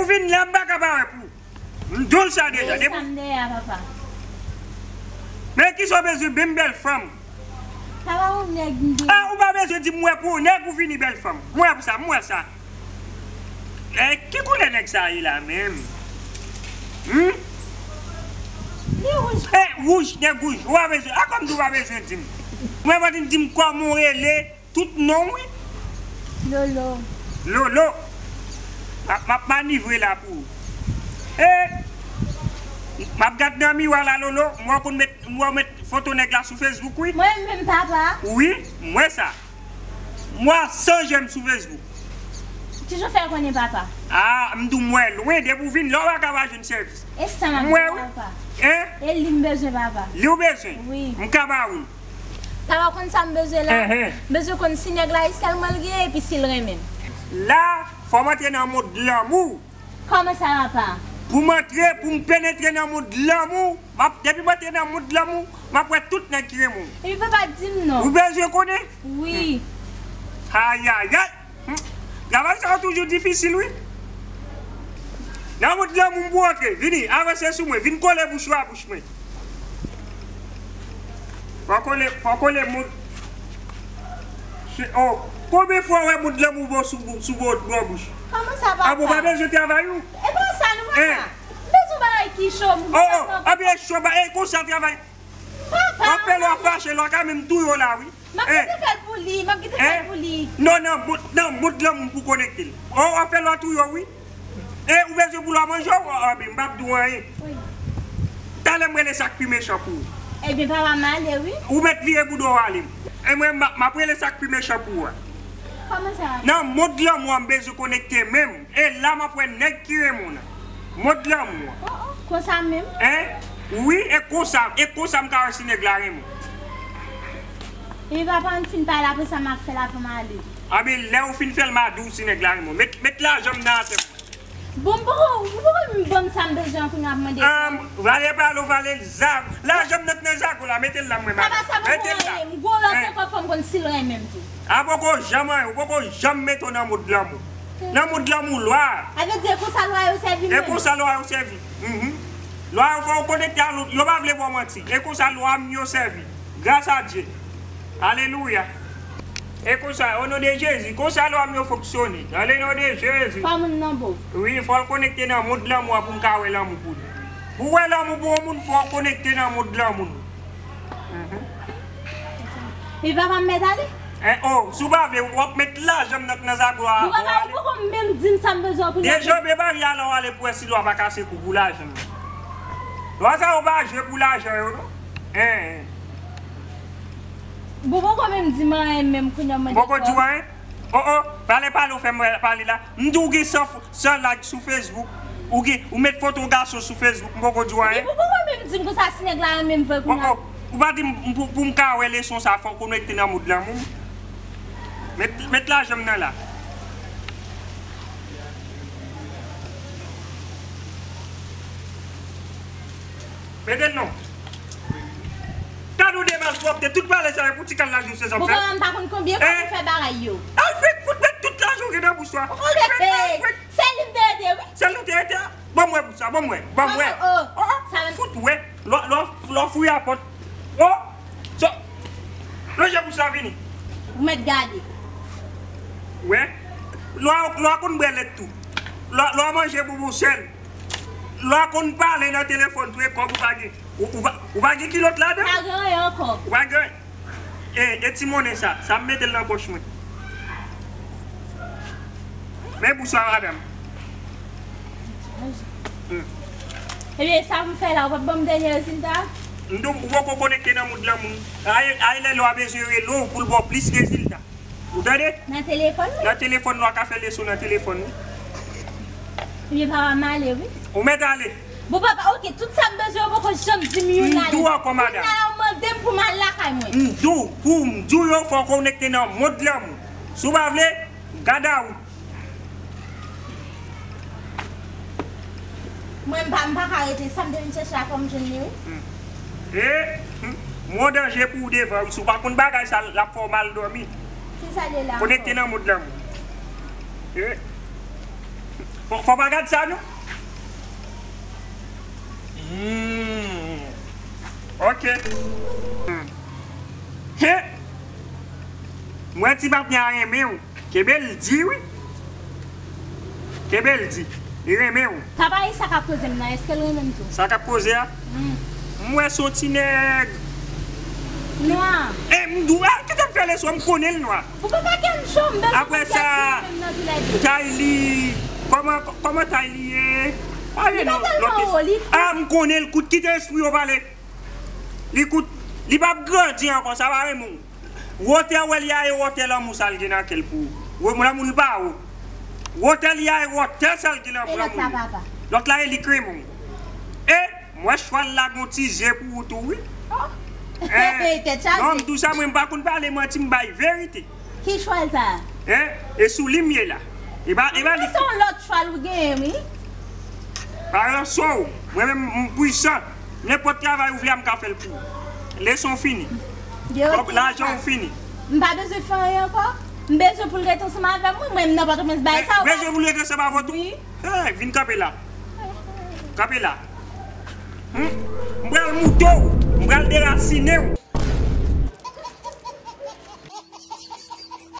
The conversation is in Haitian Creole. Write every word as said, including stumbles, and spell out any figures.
Vin la, m pa ka pa wè pou ou. M di w sa deja. Depi sa m dèyè a, papa. Men kisa w bezwen, ben m bèl fanm. Papa, yon nèg m gen. Ah, ou pa bezwen di m, m wè pou ou, nèg ou vini bèl fanm. M wè pou sa, m wè sa. Eh, ki koulè nèg sa ye la menm? Hmm? Li wouj. Eh, wouj, nèg wouj. Ou pa bezwen, a kòm di w pa bezwen di m. Mwen pa di m, di m kòman w rele, tout non w, wi. Lolo. Lolo. M ap, m ap manivre la pou ou. Eh, m ap gad nan miwa la, Lolo. M wè w konn met, m wè w met foto nèg la sou Facebook, wi. Mwen menm, papa. Wi, m wè sa. M wè san jèm sou Facebook. Kijan w fè konnen, papa? Ah, m di w m wè lwen, depi w vin la, w pa ka pa jwenn sèvis. E sa m ap di w, papa. Hein? E li m bezwen, papa. Li w bezwen? Wi. M ka ba ou l. Papa, w konn sa m bezwen la? Enhen. M bezwen konn si nèg la e sèlman l genyen, epi si l renmen m. La, fò m antre nan mond lanmou. Kòman sa, papa? Pou m antre, pou m penetre nan mond lanmou, m ap, depi m antre nan mond lanmou, m ap wè tout nèg ki renmen w. Epi papa, di m non. Ou bezwen konnen? Wi. Ayayay! Hmm. Travay sa yo toujou difisil, wi. Nan mond lanmou m pou w antre. Vini, avanse sou mwen. Vin kole bouch ou a bouch mwen. Fò kole, fò kole moun. Oh, konbyen fwa w wè moun lanmou bò sou, sou bò, bò bouch? Kòman sa, papa? Ah bon, pa bezwen travay ou? E pa sa, non, papa. M bezwen bagay ki cho, m... Oh, oh, anbyen cho, ba, e konsa travay. Papa, w ap fè lwa fache, lwa ka menm touye w la, wi. M ap gentan fè l pou li, m ap gentan fè l pou li. Non, non, mond, non, mond lanmou pou konekte l. Oh, w ap fè lwa touye w, wi. E ou bezwen pou lwa manje w? Anben, m p ap di w anyen. Wi. Talè m rele sa k pi mechan pou ou. Ebyen, papa, m ale, wi. Ou mèt vire bouda w ale. E mwen, m ap, m ap rele sa k pi mechan pou ou a. Kòman sa? Nan mond lanmou a, m bezwen konekte men m. E la, m ap wè nèg ki renmen w nan mond lanmou a. Oh, oh, konsa menm? Hein? Wi, e konsa, e konsa m ka wè si nèg la renmen w. Epi papa, m fin pale, apre sa, m ap fè l, apre m ale. Anben, lè ou fin fè l, m a di w si nèg la renmen w. Met, met lajan m nan atè m. Bon, m poko, m poko menm ban m sa m bezwen an kounye a pou mande. Ann, vale pale w vale l, zago. Lajan m nan k nan zago la, mete l la mwen, madanm. Papa, sa poko anyen. M gwo lòt ankò, fò m konn si l renmen m tou. A poko janm anyen, ou poko janm mete w nan mond lanmou. Nan mond lanmou lwa. A vle di e konsa lwa yo sèvi menm? E konsa lwa yo sèvi. Mhm. Lwa yo fò w konekte a lòt, yo pa vle ba w manti. E konsa lwa m yo sèvi. Gras a Dye. Alelouya. E konsa, o non de Jezi, konsa lwa m yo fonksyone. Nan le non de Jezi. Fò moun nan bo. Wi, fò l konekte nan mond lanmou an pou m ka wè lanmou pou li. Pou w wè lanmou pou yon moun, fò w konekte nan mond lanmou. Mhm. E papa m mèt ale? Eh, oh, si w pa vle, w ap met lajan m nan k nan zago a. Bon, papa, ou poko menm di m sa m bezwen pou... Dejanbe bari a la w ale pou wè si lwa pa kase kou pou lajan m nan. Lwa sa yo pa jwe pou lajan yo, non. Hein, hein. Bon, poko menm di m anyen menm kounye a m mande... Poko di w anyen? Oh, oh, pale, pale, ou fè m pale la. M di w gen san, san like sou Facebook. Ou gen, ou met foto gason sou Facebook, m poko di w anyen. Epi poko menm di m konsa si nèg la renmen m vre kounye a. Oh, oh, ou pa di m pou, pou m ka wè leson sa, fò w konekte nan mond lanmou. Met, met lajan m nan la. Mete l non. Gad yon de malpwòpte, tout pale sa yo pou ti kal la jou se zòm fè. Bon, papa, m pa konn konbyen fwa pou fè bagay yo. Alfred, fout met tout lajan w gen nan bouch ou a. Alfred, Alfred. Sèl li m te rete, wi. Sèl li w te rete a? Ban m wè bouch sa, ban m wè, ban m wè. Oh, oh. Oh, oh, fout wè. Lò, lò, lò fouye a pòt. Oh, so, lonje bouch sa vini. Ou mèt gade. Wè. Lò, lò konn bwè lèt tou. Lò, lò manje bonbon sèl. Lwa konn pale nan telefòn tou, e kòb ou pa gen. Ou, ou pa, ou pa gen kilòt ladan? Pa gen anyen ankò. Ou pa gen. E, e ti monnen sa, sa m mete l nan pòch mwen. Men bouch la, madanm. Hmm. Ebyen, sa m fè la, ou p ap ban m dènye rezilta? M di w, ou poko konekte nan mond lanmou. Ay, ay, lè lwa bezwen rele w pou l ba w plis rezilta. Ou tande? Nan telefòn, wi. Nan telefòn, lwa ka fè leson nan telefòn, wi. Ebyen, papa, m ale, wi. Ou mèt ale. Bon, papa, oke, tout sa m bezwen, ou poko janm di m youn ale. M di w ankò, madanm. Kounye a la, ou mande m pou m al lakay mwen. M di w, pou m di w yo, fò w konekte nan mond lanmou. Si w pa vle, gad a ou. Mwen, m pa, m pa ka rete. Sa m te vin chèche a, fò m jwenn li, wi. Hmm. E, hmm, m yon danje pou w devan, wi. Si w pa konn bagay sa, l ap fè w mal dòmi. Kisa l ye la ankò? Konekte nan mond lanmou. E. Fò, fò pa gad sa, non? Hmm. Ok. Hmm. Hen! M wè ti patnè a renmen w. Kenbe l di, wi. Kenbe l di. Li renmen w. Papa, e sa k ap poze m nan, èske l renmen m tou? Sa k ap poze a? Hmm. M wè se yon ti nèg. Nwa. E m di w, a, kite m fè leson, m konnen l nwa. Ou pa ka gen cho, m bezwen Apre sa, Kayli, kòman, kòman Kayli ye? Pale non, lòt espri. A, m konnen l kout, kite espri yo pale. Li kout, li p ap grandi ankò, sa pa renmen w. Wotè w wè li a, e wotè lanmou sa l gen nan kè l pou ou. Lanmou li pa wo. Wotè li a, e wotè sa l gen nan lanmou li. Lòt la, e li k renmen w. E, m wè chwal la gon ti je pou ou tou, wi. Tèt chaje. Non, m di w sa, mwen m pa konn pale manti, m bay verite. Ki chwal sa? Hein? E sou li m ye la. E pa, e pa li. Se yon lòt chwal ou genyen, wi. Pa ranson w. Mwen menm, m pwisan. Nenpòt travay ou vle a, m ka fè l pou ou. Leson fini. Kòb lajan ou fini. M pa bezwen fè anyen ankò. M bezwen pou l ret ansanm avè m, wi. Mwen menm nan Pòtoprens bay sa. Ou bezwen pou l ret ansanm avè w tou? Wi. Hey, vin kanpe la. Kanpe la. Hmm? M pral moute w. M pral derasinen w.